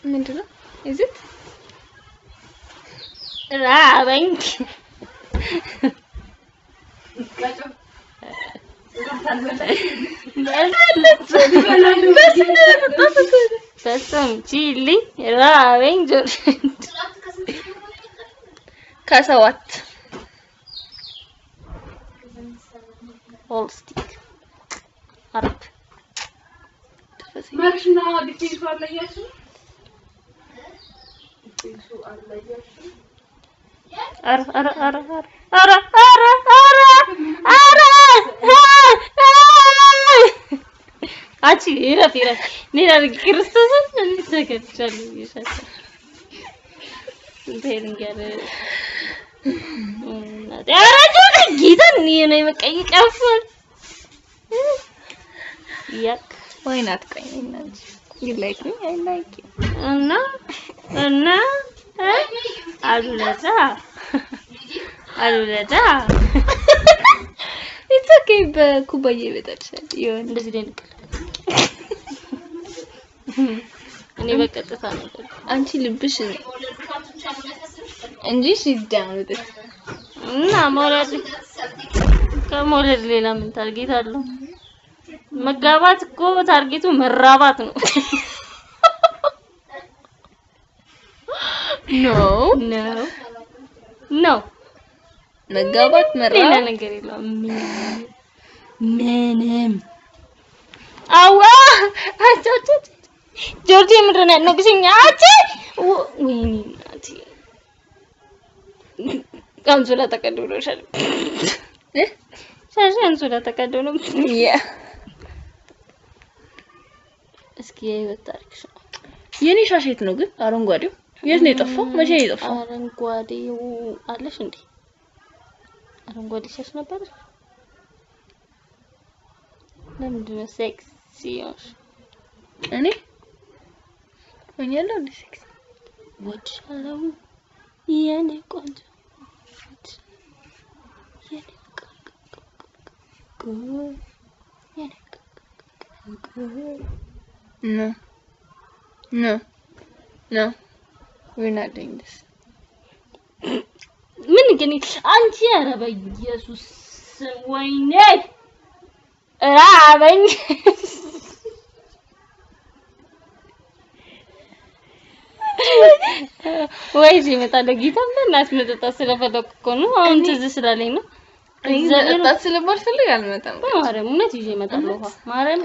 ምንድን ነው? Is it? ራበኝ። በስም ቺሊ ራበኝ። ከ7 ኦል ስቲክ አርብ መርሽና ዲፌንሱ አለያችሁ? ዲፌንሱ አለያችሁ? ኧረ ኧረ ኧረ ኧረ ኧረ ኧረ ኧረ አንቺ ይረፍ ይረፍ። እኔ ላድርግ ክርስቶስን እኔ ተከፍቻለሁ ብዬሻለሁ። እንትን ልንገርህ እናቴ ኧረ ጆሮ ጌታን እኔ ነው በቃ ይቀፋል። ያክ Why not? ቆይ እናንቺ you like me, I like you. እና እና አሉለዳ አሉለዳ It's okay። በኩባያ ይበጣልሻል የሆነ እንደዚህ ላይ ንቅል እኔ በቀጥታ ነበር። አንቺ ልብሽ እንጂ she's down with it። እና መውለድ ከመውለድ ሌላ ምን target አለው? መጋባት እኮ target ኡ መራባት ነው። No ነው ነው መጋባት ሌላ መራባት ነገር የለውም። ምንም አዋ አቻ ጆርጂ ምንድን ነው ያነቅሽኝ? አቺ ወይኔ እናቴ አንሶላ ተቀዶ ብሎሻል። ሻሽ አንሶላ ተቀዶ ነው። ያ እስኪ የህይወት ታሪክሽ ነው። የኔ ሻሽ የት ነው ግን? አረንጓዴው የት ነው የጠፋው? መቼ ነው የጠፋው? አረንጓዴው አለሽ እንዴ? አረንጓዴ ሻሽ ነበር። ለምንድን ነው ሴክሲ ሆንሽ? እኔ ሆኛለሁ እንዴ ሴክሲ? ወድሻለሁ የኔ ቆንጆ የኔ የኔ No. No. No. We're not doing this. ምን ግን አንቺ ኧረ በኢየሱስ ወይኔ ራበኝ። ወይ ይመጣል ጌታ በእናትሽ መጠጣት ስለፈለኩ እኮ ነው። አሁን ትዝ ስላለኝ ነው። እኔ መጠጣት ስለማልፈልግ አልመጣም። በማርያም እውነት ይዤ እመጣለሁ። ውሃ ማርያም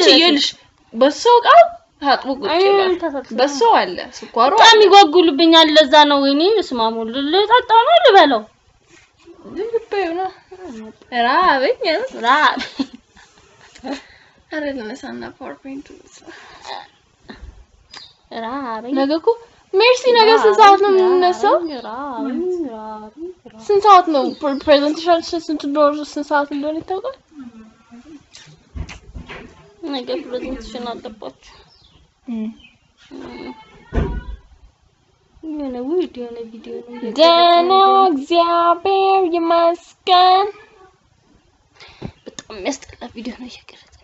ይኸውልሽ በሶ እቃው ታጥቦ ቁጭ ይላል። በሶ አለ፣ ስኳሩ በጣም አለ። ይጓጉልብኛል። ለዛ ነው ወይኔ በስመ አብ ወልድ ልጠጣው ነው ልበለው? ልበይው ነው። ራበኝ። ራበኝ። ኧረ ልነሳና PowerPoint ራበኝ። ነገ እኮ ሜርሲ፣ ነገ ስንት ሰዓት ነው የምንነሳው? ራበኝ ራበኝ ራበኝ። ስንት ሰዓት ነው presentation? ስንት እንደሆነ ስንት ሰዓት እንደሆነ ይታወቃል? ነገ presentation አለባችሁ። የሆነ ውድ የሆነ ቪዲዮ ነው። ደህና እግዚአብሔር ይመስገን። በጣም የሚያስጠላ ቪዲዮ ነው እየቀረጸ